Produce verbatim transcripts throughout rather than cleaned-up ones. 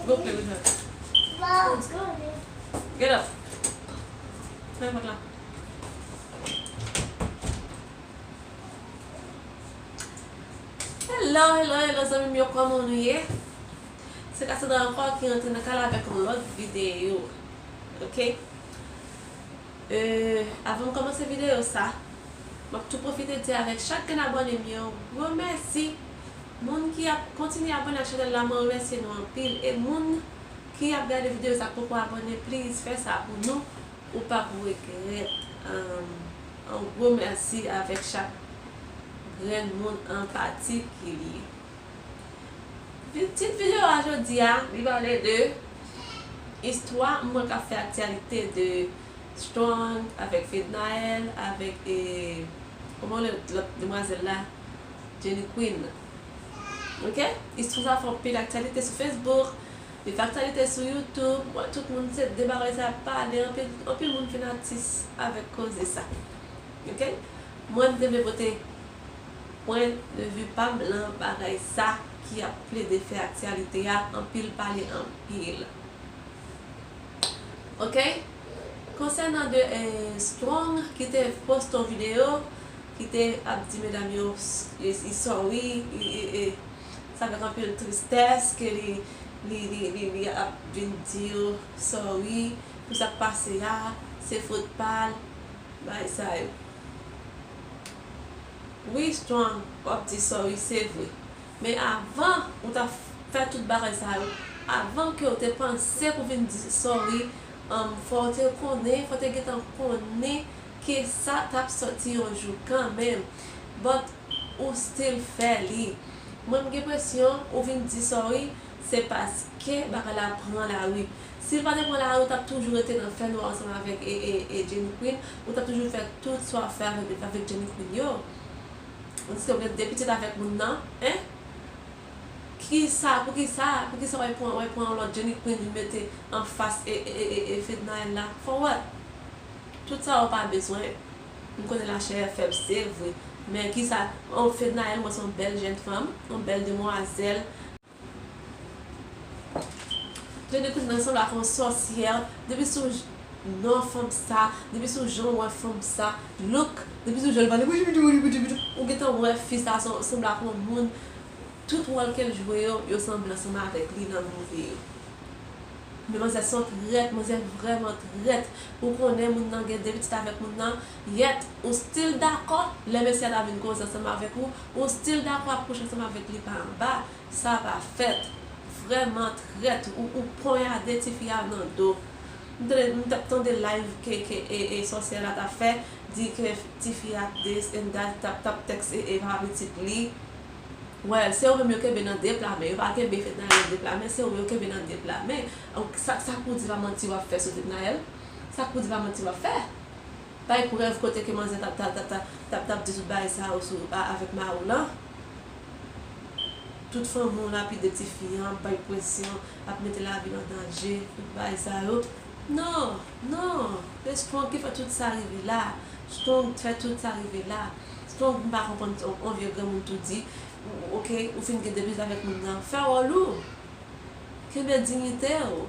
Go play with her. Get up. Fè pòt la. Hello, hello, hello, zanmi m yo, kòman nou ye? Se Cassandra ankò ki rantre nan kay la avèk yon lòt videyo. Ok? Euh, avan m kòmanse videyo sa, m ap tou pwofite di avèk chak grenn abòne m yo, gwo mèsi. Moun ki ap kontinye abòne ak chanèl la, mwen remèsye nou anpil. E moun ki ap gade videyo sa k poko abòne, please, fè sa pou nou. Ou p ap regrèt. Um, yon gwo mèsi avèk chak grenn moun an patikilye. Vi-, tit videyo a jodi a, li pale de istwa moun k ap fè aktyalite de Strong, avèk Fednaelle, avèk, e, kòman lòt, lòt demwazèl la? Jenny Queen. Ok? Istwa sa fè anpil aktyalite sou Facebook, li fè aktyalite sou YouTube. Bon, tout moun se de bagay sa ap pale, anpil, anpil moun vin atis avèk koze sa. Ok? Mwen, m te vle pote pwen de vi pa m lan bagay sa ki ap plede fè aktyalite a, anpil pale anpil. Ok? Konsènan de, eh, Strong ki te poste yon videyo, ki te ap di medam yo, s-, e, e sorry, e, e, e, sa avèk anpil tristès ke li, li, li, li, li ap vin di yo sorry pou sa k pase a, se fot pa l, bagay sa yo. Wi, Strong, w ap di sorry, se vre. Men avan ou ta fè tout bagay sa yo, avan ke w te panse pou vin di sorry, um, fò w te konnen, fò w te gentan konnen ke sa t ap sòti yon jou kanmenm. But ou still fè li. Mwen, m gen enpresyon ou vin di sorry, se paske bagay la pran lari. Si l pa te pran lari, ou t ap toujou rete nan fènwa ansanm avèk, e, e, e Jenny Queen, ou t ap toujou fè tout sa w ap fè avèk, avèk Jenny Queen yo. Ou di ke w gen de pitit avèk moun nan, en? Kisa, poukisa, poukisa w al pran, w al pran yon lòt Jenny Queen vin mete anfas e, e, e, e, e Fednaelle la? For what? Tout sa ou pa bezwen. M konnen lachè fèb, se vre. Men kisa, oh, Fednaelle, mwen se yon bèl jèn fanm, yon bèl demwazèl. Jenny Queen nan sanble ak yon sòsyè. Depi sou j-, non fanm sa, depi sou jan w wè fanm sa, look, depi sou jan l pale, ou gentan wè fi sa san-, sanble ak yon moun. Tout wòl ke l jwe yo, yo sanble ansanm avèk li nan move yo. Men manzè se yon trèt, manzè vrèman trèt. Ou konnen moun nan gen de pitit avèk moun nan, yèt ou still dakò, lè mesye a ta vin koze ansanm avèk ou, ou still dakò ap kouche ansanm avèk li pa anba. Sa pa fèt. Vrèman trèt. Ou, ou ponyade tifi a nan do. M tande, m t ap tande live ke, ke, e, e, sòsyè la t ap fè, di ke tifi a this and that, t ap, t ap tèks e, e papa pitit li. Well, se ou menm yo kenbe nan de pla men. Yo pa kenbe Fednaelle nan de pla men, se ou yo kenbe nan de pla men. Donk, sa, sa k pou di pa manti w ap fè sou Fednaelle? Sa k pou di pa manti w ap fè? Bay prèv kote ke manzè t ap, t ap, t ap, t ap, t ap, t ap di tout bagay sa yo sou, a, avèk mari w lan. Tout fanmi w lapide tifi an, ap bay presyon, ap mete lavi l an danje, tout bagay sa yo. Non, non, se Strong ki fè tout sa rive la. Strong fè tout sa rive la. Strong, m pa konprann, on, on vye granmoun tou di, ou, ok, ou fin gen de pitit avèk moun nan, fè wòl ou. Kenbe diyite w.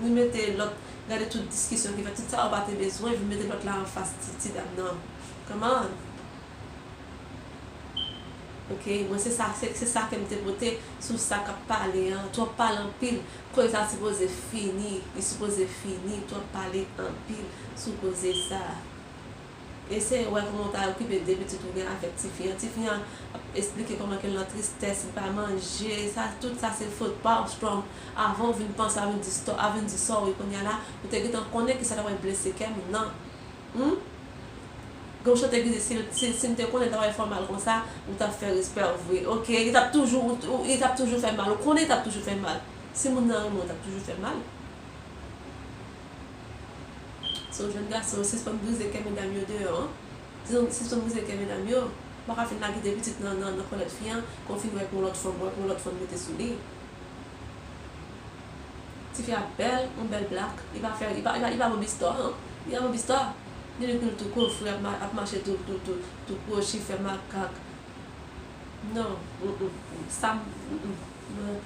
Vin mete lòt, gade tout diskisyon ki fèt, tout sa ou pa te bezwen, vin mete lòt la anfas ti, ti dam nan. Come on. Ok, mwen se sa, se, se sa ke m te pote sou sa k ap pale an. Twòp pale anpil, koze sa sipoze fini, li sipoze fini, twòp pale anpil sou koze sa. Eseye wè kòman w ta okipe de pitit ou gen avèk tifi an. Tifi an ap esplike kòman ke l nan tristès, li pa manje, sa, tout sa se fot pa w, Strong. Avan w vin panse a vin di stò-, a vin di sorry kounye a la, ou te gentan konnen ke sa ta pral blese kè moun nan. Hmm? Gen yon chante ki di, si, si, si m te konnen l ta pral fè w mal konsa, ou t ap fè respè w vre. Ok, li t ap toujou, ou, ou, li t ap toujou fè mal. Ou konnen li t ap toujou fè mal. Si moun nan renmen w, li t ap toujou fè mal. Se yon jèn gason, sispann brize kè medam yo deyò, an. Sispann, sispann brize kè medam yo. Ou pa ka fin lage de pitit nan, nan, nan kò lòt fi an, kon fin wè pou yon lòt fanm, wè pou yon lòt fanm mete sou li. Tifi a bèl, yon bèl blak. Li pa fè, li pa, li pa, li pa mobistò, non. Li pa mobistò. Li menm tou kou fre ap ma-, ap mache tou, tou, tou, tou kwochi, fè makak. Non, mm, mm, mm. Sa, mm, mm, non.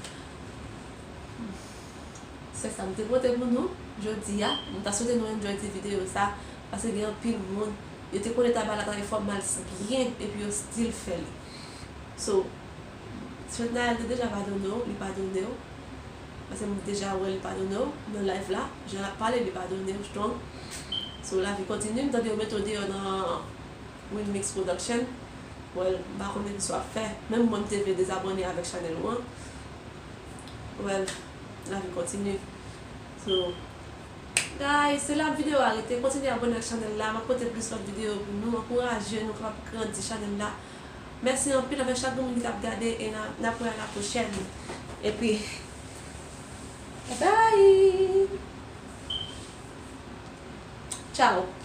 Se sa m te pote pou nou jodi a. M ta swete nou enjoy ti videyo sa, paske gen anpil moun, yo te konnen travay la travay fò mal byen, epi yo still fè li. So, Sweet Naël te deja padone w, li padone w. Paske m deja wè li padone w nan live la. Jan l ap pale, li padone w strong. So, lavi kontinye. M tande yo mete w deyò nan Winmix Production. Well, m pa konnen kisa w ap fè. Menm mwen, m te vle dezabòne avèk chanèl ou an. Well, lavi kontinye. So, guys, se la videyo a rete. Kontinye abòne ak chanèl la. M ap pote plis lòt videyo pou nou. Ankouraje nou kapab grandi chanèl la. Mèsi anpil avèk chak moun ki t ap gade e n a, n ap wè a la pwochèn. Epi, bye bye! Ciao!